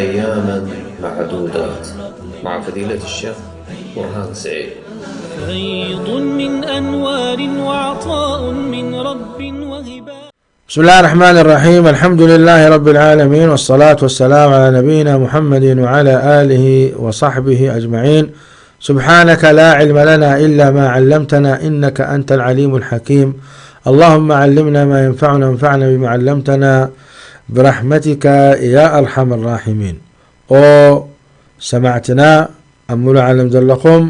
أياما معدودات مع فضيلة الشيخ برهان سعيد. فيض من أنوار وعطاء من رب وهبة. بسم الله الرحمن الرحيم. الحمد لله رب العالمين، والصلاة والسلام على نبينا محمد وعلى آله وصحبه أجمعين. سبحانك لا علم لنا إلا ما علمتنا إنك أنت العليم الحكيم. اللهم علمنا ما ينفعنا وانفعنا بما علمتنا برحمتك يا أرحم الراحمين. ኦ ሰማዕትና ኣብ ሙሉእ ዓለም ዘለኹም፣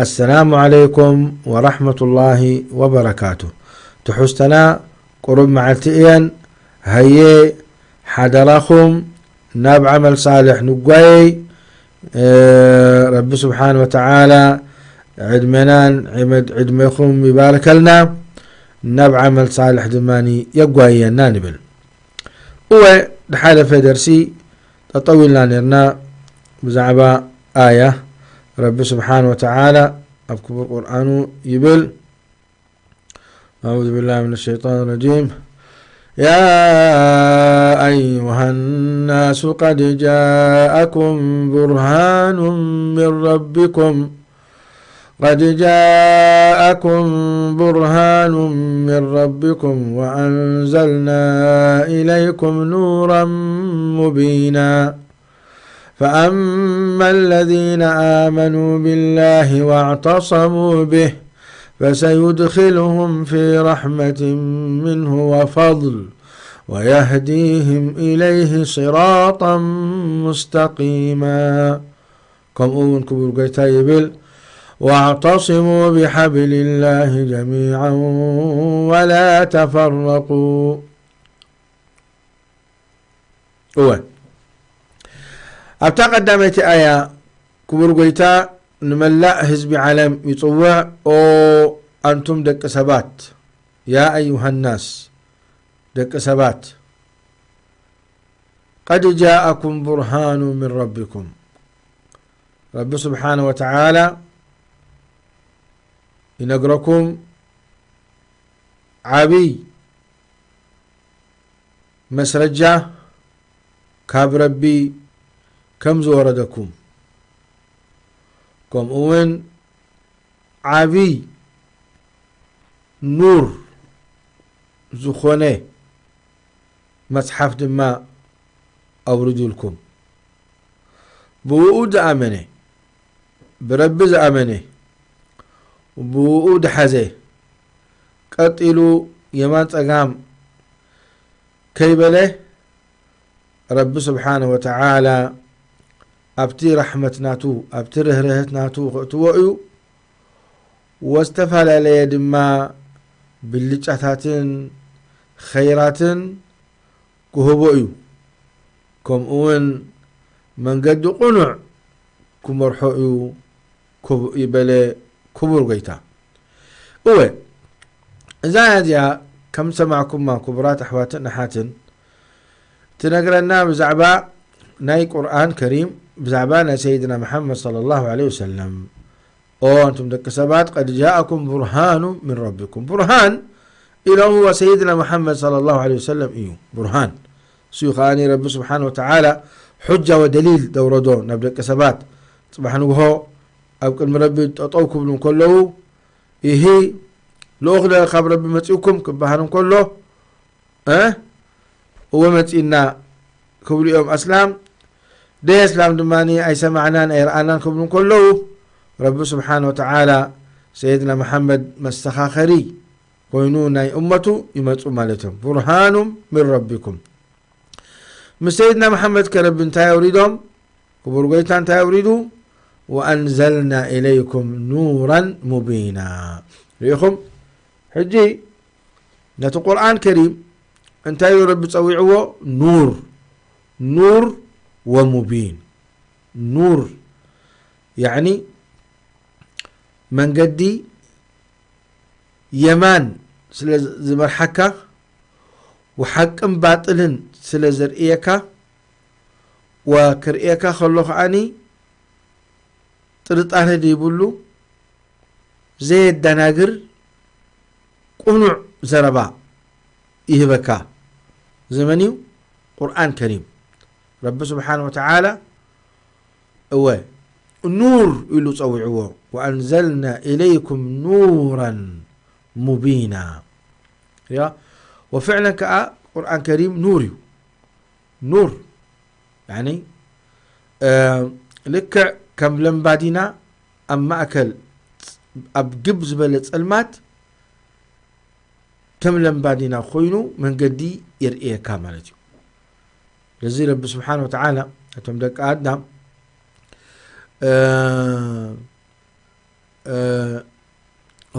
ኣሰላሙ ዓለይኩም ወራሕመቱላሂ ወበረካቱ። ትሑዝተና ቁሩብ መዓልቲ እየን። ሃየ ሓደራኹም ናብ ዓመል ሳልሕ ንጓየይ። ረቢ ስብሓን ወተዓላ ዕድመናን ዕድመ-፣ ዕድመኹም ይባርከልና፣ ናብ ዓመል ሳልሕ ድማ የጓየና ንብል። እወ፣ ድሓለፈ ደርሲ ጠጠው ኢልና ነርና ብዛዕባ ኣያ። ረቢ ስብሓን ወተዓላ ኣብ ክቡር ቁርኣኑ ይብል፣ أعوذ بالله من الشيطان الرجيم. يا أيها الناس قد جاءكم برهان من ربكم، قد جاءكم برهان من ربكم وأنزلنا إليكم نورا مبينا. فأما الذين آمنوا بالله واعتصموا به فسيدخلهم في رحمة منه وفضل ويهديهم إليه صراطا مستقيما. ከምኡ እውን ክቡር ጎይታ ይብል፣ واعتصموا بحبل الله جميعا ولا تفرقوا. እወ፣ ኣብታ ቀዳመይቲ ኣያ ክቡር ጎይታ ንመላእ ህዝቢ ዓለም ይጽውዕ፣ ኦ ኣንቱም ደቂ ሰባት፣ يا أيها الناس፣ ደቂ ሰባት፣ قد جاءكم برهان من ربكم، ረቢ ስብሓነ ወተዓላ ይነግረኩም ዓብይ መስረጃ ካብ ረቢ ከም ዝወረደኩም፣ ከምኡ እውን ዓብይ ኑር ዝኾነ መጽሓፍ ድማ ኣውሪዱልኩም። ብኡ ዝኣመነ፣ ብረቢ ዝኣመነ፣ ብኡ ዝሓዘ፣ ቀጢሉ የማን ጸጋም ከይበለ፣ ረቢ ስብሓነ ወተዓላ ኣብቲ ራሕመት ናቱ፣ ኣብቲ ርህርህት ናቱ ከእትዎ እዩ። ወዝተፈላለየ ድማ ብልጫታትን ኸይራትን ክህቦ እዩ። ከምኡ እውን መንገዲ ቅኑዕ ክመርሖ እዩ ክቡ-፣ ይበለ ክቡር ጎይታ። እወ፣ እዛ ኣያ እዚኣ ከም ዝሰማዕኩማ ክቡራት ኣሕዋትን ኣሓትን ትነግረና ብዛዕባ ናይ ቁርኣን ከሪም፣ ብዛዕባ ናይ ሰይድና መሓመድ ሰለላሁ ዐለይሂ ወሰለም። ኦ ኣንቱም ደቂ ሰባት፣ ቀድ ጃኣኩም ቡርሃኑ ምን ረቢኩም። ቡርሃን ኢሎም፣ ሁወ ሰይድና መሓመድ ሰለላሁ ዐለይሂ ወሰለም እዩ። ቡርሃን እሱ እዩ ከኣ ረቢ ስብሓን ወተዓላ ሑጃ ወደሊል ዘውረዶ ናብ ደቂ ሰባት። ጽባሕ ንግሆ ኣብ ቅድሚ ረቢ ጠጠው ክብሉ እንከለዉ፣ ኢሂ ልኡኽ ዶ ካብ ረቢ መጺኡኩም ክበሃል እንከሎ፣ እ? እወ መጺእና ክብሉ እዮም ኣስላም። ደይ ኣስላም ድማ ኣይሰማዕናን ኣይረኣናን ክብሉ እንከለዉ፣ ረቢ ስብሓን ወተዓላ ሰይድና መሓመድ መስተኻኸሪ ኮይኑ ናይ እመቱ ይመጹ ማለት እዮም። ቡርሃኑም ምን ረቢኩም። ምስ ሰይድና መሓመድ ከ ረቢ እንታይ ኣውሪዶም? ክቡር ጎይታ እንታይ ኣውሪዱ? ወኣንዘልና ኢለይኩም ኑራን ሙቢና። ርኢኹም? ሕጂ ነቲ ቁርኣን ከሪም እንታይ ኢሉ ረቢ ጸዊዕዎ? ኑር። ኑር ወሙቢን። ኑር ያዕኒ መንገዲ የማን ስለ ዝመርሓካ፣ ወሓቅን ባጥልን ስለ ዘርእየካ፣ ወክርእየካ ከሎ ከኣኒ ጥርጣረ ዘይብሉ ዘየደናግር ቅኑዕ ዘረባ ይህበካ። እዚ መን እዩ? ቁርኣን ከሪም። ረቢ ስብሓን ወተዓላ እወ ኑር ኢሉ ጸዊዕዎ። ወኣንዘልና ኢለይኩም ኑራን ሙቢና። ያ ወፍዕለን ከኣ ቁርኣን ከሪም ኑር እዩ። ኑር ያኒ ልክዕ ከም ለምባዲና ኣብ ማእከል ኣብ ግብ ዝበለ ጸልማት ከም ለምባዲና ኮይኑ መንገዲ የርእየካ ማለት እዩ። ስለዚ ረቢ ስብሓን ወተዓላ እቶም ደቂ ኣዳም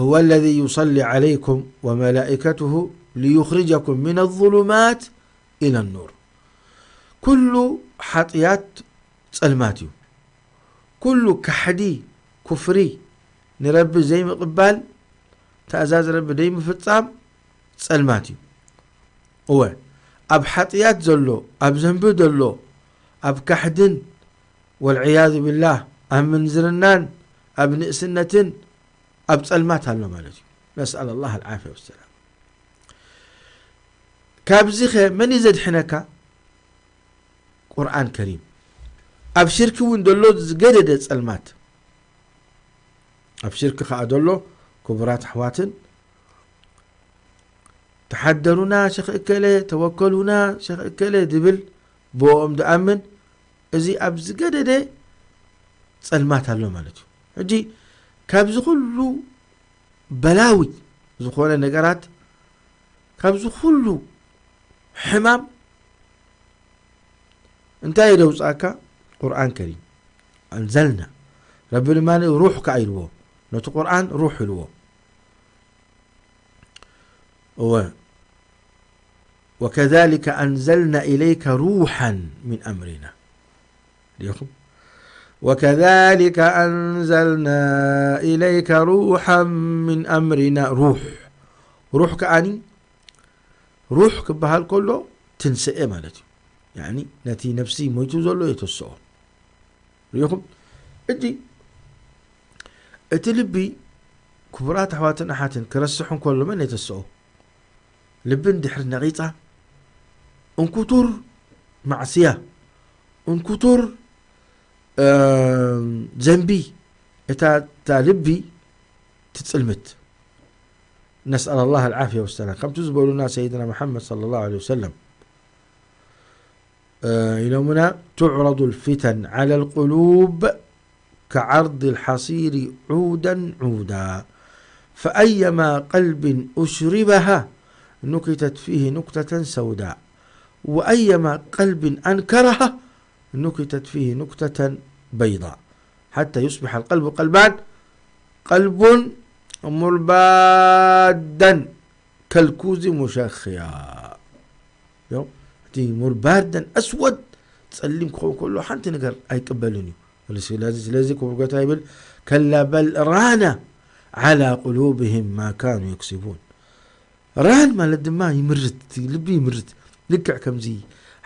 هو الذي يصلي عليكم وملائكته ليخرجكم من الظلمات إلى النور. ኩሉ ሓጥያት ጸልማት እዩ። ኩሉ ካሕዲ፣ ኩፍሪ፣ ንረቢ ዘይምቕባል፣ ትእዛዝ ረቢ ዘይምፍጻም ጸልማት እዩ። እወ ኣብ ሓጥያት ዘሎ፣ ኣብ ዘንቢ ዘሎ፣ ኣብ ካሕድን ወልዕያዙ ቢላህ ኣብ ምንዝርናን ኣብ ንእስነትን ኣብ ጸልማት ኣሎ ማለት እዩ። ነስኣል ኣላህ ኣልዓፍያ ወሰላም። ካብዚ ኸ መን እዩ ዘድሕነካ? ቁርኣን ከሪም። ኣብ ሽርኪ እውን ዘሎ ዝገደደ ጸልማት፣ ኣብ ሽርኪ ኸኣ ዘሎ ክቡራት ኣሕዋትን ተሓደሩና ሸኽ እከለ፣ ተወከሉና ሸኽ እከለ ዝብል ብኦም ዝኣምን፣ እዚ ኣብ ዝገደደ ጸልማት ኣሎ ማለት እዩ። ሕጂ ካብዚ ኩሉ በላዊ ዝኾነ ነገራት፣ ካብዚ ኩሉ ሕማም እንታይ እዩ ደውጻእካ? ቁርኣን ከሪም ኣንዘልና። ረቢ ድማ ሩሕ ከኣ ኢልዎ፣ ነቲ ቁርኣን ሩሕ ኢልዎ። እወ وكذلك أنزلنا إليك روحا من أمرنا. ዲኹም وكذلك أنزلنا إليك روحا من أمرنا. ሩሕ ሩሕ ከኣኒ ሩሕ ክበሃል ከሎ ትንስኤ ማለት እዩ። ያኒ ነቲ ነፍሲ ሞይቱ ዘሎ የተስኦ። ሪኢኹም? እጂ እቲ ልቢ ክቡራት ኣሕዋትን ኣሓትን ክረስሕ እንከሎ መን የተስኦ? ልቢ እንድሕር ነቒጻ እንኩቱር ማዕስያ፣ እንኩቱር ዘንቢ እታ ልቢ ትጽልምት። ነስኣል ኣላህ ኣልዓፍያ ወሰላም። ከምቲ ዝበሉና ሰይድና መሓመድ ሰለላሁ ዐለይሂ ወሰለም ኢሎምና ትዕረዱ ልፊተን ዓላ ልቁሉብ ከዓርድ ልሓሲሪ ዑደን ዑዳ ፈአየማ ቀልብን ኡሽሪበሃ ኑኪተት ፊህ ኑክተተን ሰውዳ ወአየማ ቀልብን አንከረሃ ኑኪተት ፊህ ኑክተተን በይዳ ሓታ ዩስቢሐ ልቀልቡ ቀልባን ቀልቡን ሙርባዳን ከልኩዚ ሙሸኽያ። እቲ ሙርባዳን ኣስወድ ጸሊም ክኸውን ከሎ ሓንቲ ነገር ኣይቅበልን እዩ። ስለዚ ስለዚ ክቡር ጎታ ይብል ከላ በል ራነ ዓላ ቁሉብህም ማ ካኑ የክስቡን። ራን ማለት ድማ ይምርት፣ ልቢ ይምርት። ልክዕ ከምዚ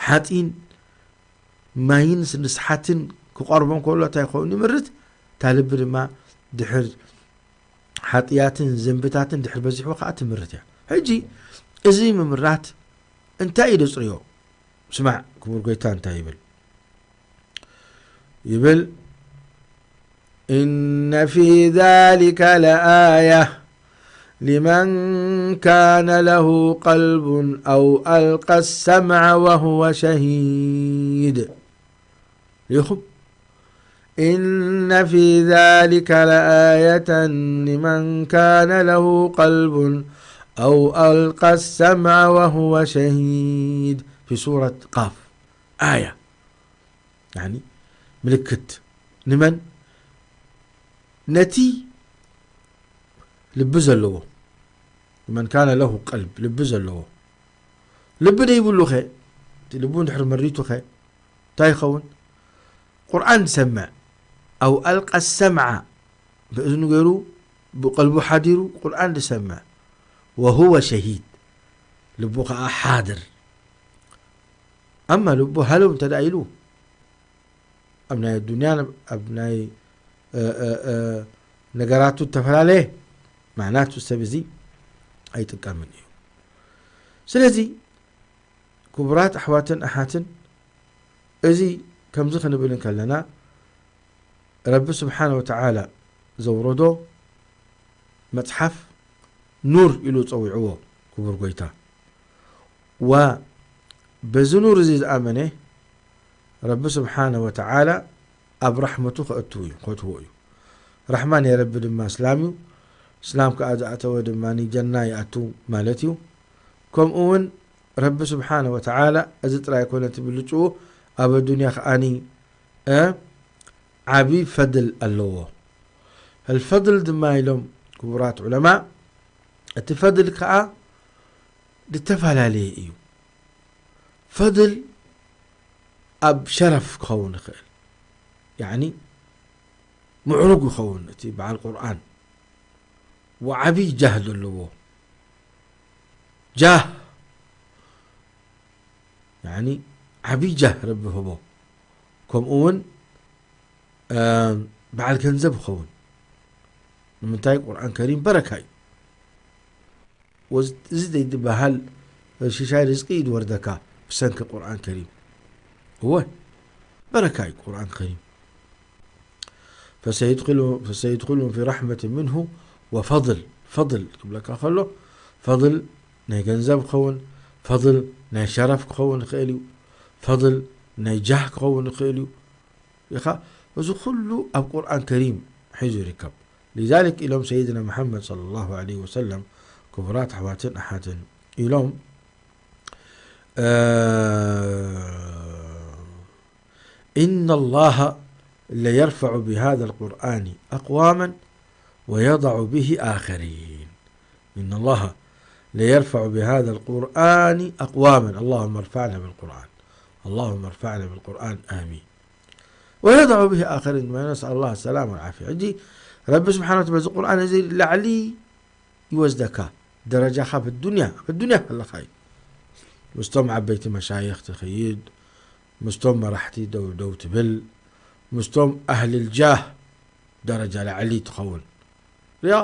ሓፂን ማይን ንስሓትን ክቐርቦም ከሎ እንታይ ይኸውን ይምርት። እታ ልቢ ድማ ድሕር ሓጥያትን ዘንብታትን ድሕር በዚሕዎ ከዓ ትምርት እያ። ሕጂ እዚ ምምራት እንታይ እዩ ደፅርዮ? ስማዕ ክቡር ጎይታ እንታይ ይብል ይብል إن في ذلك لآية لمن كان له قلب أو ألقى السمع وهو شهيد. ሪኹም إن في ذلك لآية لمن كان له قلب أو ألقى السمع وهو شهيد في سورة قاف. آية يعني ምልክት ንመን ነቲ ልቢ ዘለዎ መን ካነ ለሁ ቀልብ ልቢ ዘለዎ ልቢ ደይብሉ ኸ እቲ ልቡ እንድሕር መሪቱ ኸ እንታይ ይኸውን? ቁርኣን ዝሰምዕ ኣው ኣልቃ ሰምዓ ብእዝኑ ገይሩ ብቀልቡ ሓዲሩ ቁርኣን ዝሰምዕ ወሁወ ሸሂድ ልቡ ከዓ ሓድር ኣማ ልቡ ሃለው እንተ ኢሉ ኣብ ናይ ኣዱንያ ኣብ ናይ ነገራቱ ዝተፈላለየ ማዕናቱ ሰብ እዚ ኣይጥቀምን እዩ። ስለዚ ክቡራት ኣሕዋትን ኣሓትን እዚ ከምዚ ክንብል እንከለና፣ ረቢ ስብሓነ ወተዓላ ዘውረዶ መጽሓፍ ኑር ኢሉ ጸዊዕዎ፣ ክቡር ጎይታ። ዋ፣ በዚ ኑር እዚ ዝኣመነ፣ ረቢ ስብሓነ ወተዓላ ኣብ ራሕመቱ ከእትው እዩ፣ ከእትዎ እዩ። ራሕማ ናይ ረቢ ድማ እስላም እዩ። እስላም ከኣ ዝኣተወ ድማ ጀና ይኣቱ ማለት እዩ። ከምኡ እውን ረቢ ስብሓነ ወተዓላ እዚ ጥራይ ኣይኮነ እቲ ብልጭኡ፣ ኣብ ኣዱንያ ከኣኒ፣ እ፣ ዓቢ ፈድል ኣለዎ። الفضل ድማ ኢሎም ክቡራት ዑለማ፣ እቲ ፈድል ከኣ ዝተፈላለየ እዩ። ፈድል ኣብ ሸረፍ ክኸውን ይኽእል፣ ያዕኒ ምዕሩግ ይኸውን እቲ በዓል ቁርኣን፣ ወዓቢ ጃህ ዘለዎ ጃህ፣ ያዕኒ ዓቢ ጃህ ረቢ ህቦ። ከምኡ እውን፣ እ፣ በዓል ገንዘብ ይኸውን። ንምንታይ? ቁርኣን ከሪም በረካ እዩ። ወዝ-፣ እዚ ዘይድበሃል ሽሻይ ርዝቂ እዩ ዝወርደካ ብሰንኪ ቁርኣን ከሪም። እወ፣ በረካ እዩ ቁርኣን ከሪም። فسيدخل-، فسيدخلهم في رحمة منه وفضل. ፈضል ክብለካ ከሎ፣ ፈضል ናይ ገንዘብ ክኸውን፣ ፈضል ናይ ሸረፍ ክኸውን ይኽእል እዩ፣ ፈضል ናይ ጃህ ክኸውን ይኽእል እዩ። ኢኻ፣ እዚ ኩሉ ኣብ ቁርኣን ከሪም ሒዙ ይርከብ። لذلك ኢሎም ሰይድና መሓመድ صلى الله عليه وسلم፣ ክቡራት ኣሕዋትን ኣሓትን ኢሎም፣ እ፣ إن الله ليرفع بهذا القرآن أقواما ويضع به آخرين. إن الله ليرفع بهذا القرآن أقواما. اللهم ارفعنا بالقرآن. اللهم ارفعنا بالقرآن. آمين. ويضع به آخرين. ما نسأل الله السلامة والعافية. ሕጂ ረቢ ስብሓነ ወተዓላ በዚ ቁርኣን እዚ ላዕሊ ይወስደካ፣ ደረጃኻ ኣብ ኣዱንያ፣ ኣብ ኣዱንያ ከለኻ እዩ። ምስቶም ዓበይቲ መሻይኽ ትኸይድ፣ ምስቶም መራሕቲ ደው፣ ደው ትብል፣ ምስቶም ኣህልል ጃህ ደረጃ ላዕሊ ትኸውን። ሪኣ፣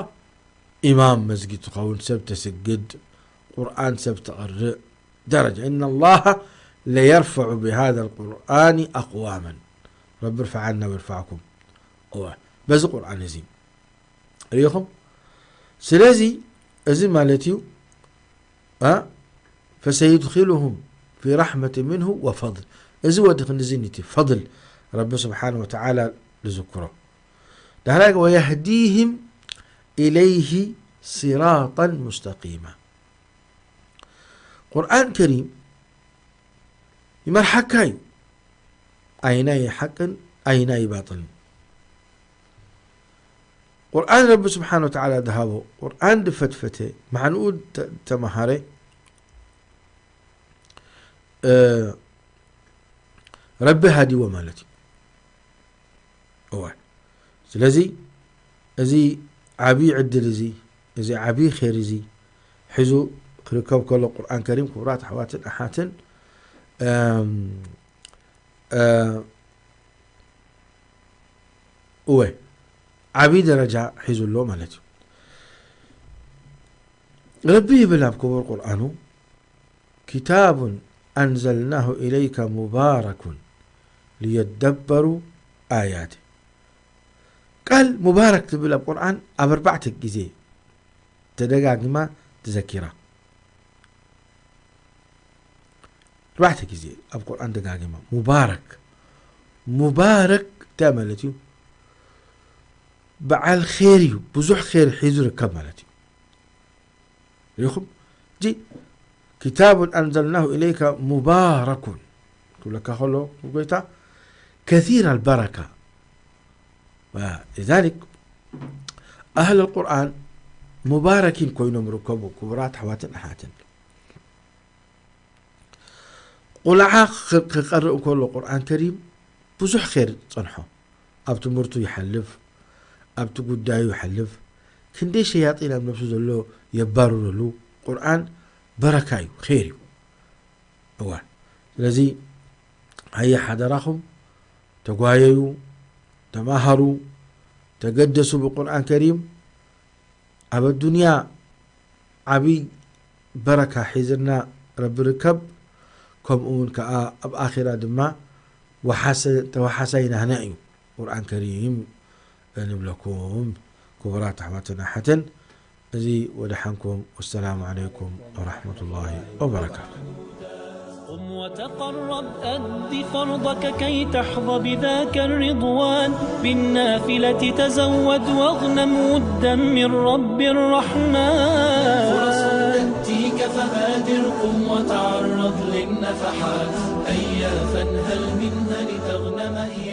ኢማም መስጊድ ትኸውን፣ ሰብ ተስግድ፣ ቁርኣን ሰብ ተቕርእ፣ ደረጃ። إن الله ليرفع بهذا القرآن أقواما. ረቢ ارفعنا وارفعكم. እወ፣ በዚ ቁርኣን እዚ ርኢኹም? ስለዚ እዚ ማለት እዩ፣ እ፣ فسيدخلهم في رحمة منه وفضل. እዚ ወዲ ክንድዚ ኒቲ ፈضል ረቢ ስብሓነ ወተዓላ ዝዝክሮ። ዳሕራይ ويهديهم إليه صراطا مستقيما. ቁርኣን ከሪም ይመርሓካ እዩ። ኣይናይ ሓቅን ኣይናይ ባጥልን። ቁርኣን ረቢ ስብሓነ ወተዓላ ድሃቦ፣ ቁርኣን ድፈትፈተ፣ ማዕንኡ ተ-፣ ተመሃረ፣ እ፣ ረቢ ሃዲዎ ማለት እዩ። እወ። ስለዚ እዚ ዓቢ ዕድል እዚ፣ እዚ ዓቢ ኼር እዚ ሒዙ ክርከብ ከሎ ቁርኣን ከሪም፣ ክቡራት ኣሕዋትን ኣሓትን፣ እም፣ እ፣ እወ፣ ዓቢ ደረጃ ሒዙ ኣሎ ማለት እዩ። ረቢ ይብል ኣብ ክቡር ቁርኣኑ፣ كتاب أنزلناه إليك مبارك ليدبروا آياته. ቃል ሙባረክ ትብል ኣብ ቁርኣን ኣብ ኣርባዕተ ግዜ ተደጋጊማ ተዘኪራ። ኣርባዕተ ግዜ ኣብ ቁርኣን ደጋጊማ። ሙባረክ። ሙባረክ እንታይ ማለት እዩ? በዓል ኼር እዩ። ብዙሕ ኼር ሒዙ ይርከብ ማለት እዩ። ርኢኹም? ሕጂ፣ كتاب أنزلناه إليك مبارك ክብለካ ከሎ፣ ጎይታ፣ كثير البركة. ولذلك أهل القرآن مباركين ኮይኖም ይርከቡ፣ ክቡራት ኣሕዋትን ኣሓትን። ቆልዓ ክ-፣ ክቀርእ እንከሎ ቁርኣን ከሪም ብዙሕ ኼር ጸንሖ። ኣብ ትምህርቱ ይሓልፍ፣ ኣብቲ ጉዳዩ ይሓልፍ። ክንደይ ሸያጢን ኣብ ነብሱ ዘሎ የባርረሉ። ቁርኣን በረካ እዩ፣ ኼር እዩ። እዋ፣ ስለዚ ሃየ ሓደራኹም ተጓየዩ፣ ተማሃሩ፣ ተገደሱ ብቁርኣን ከሪም። ኣብ ኣዱንያ ዓቢ በረካ ሒዝና ረቢ ርከብ፣ ከምኡ እውን ከኣ ኣብ ኣኺራ ድማ ወሓሰ-፣ ተወሓሳይ ናህና እዩ ቁርኣን ከሪም ንብለኩም። ክቡራት ኣሕዋትን ኣሓትን፣ እዚ ወደሓንኩም። ወሰላሙ ዓለይኩም ወረሕመቱላሂ ወበረካቱ። قم وتقرب، أد فرضك كي تحظى بذاك الرضوان. بالنافلة تزود واغنم ودا من رب الرحمن. فرص تأتيك فبادر، قم وتعرض للنفحات. هيا فانهل منها لتغنم إياها.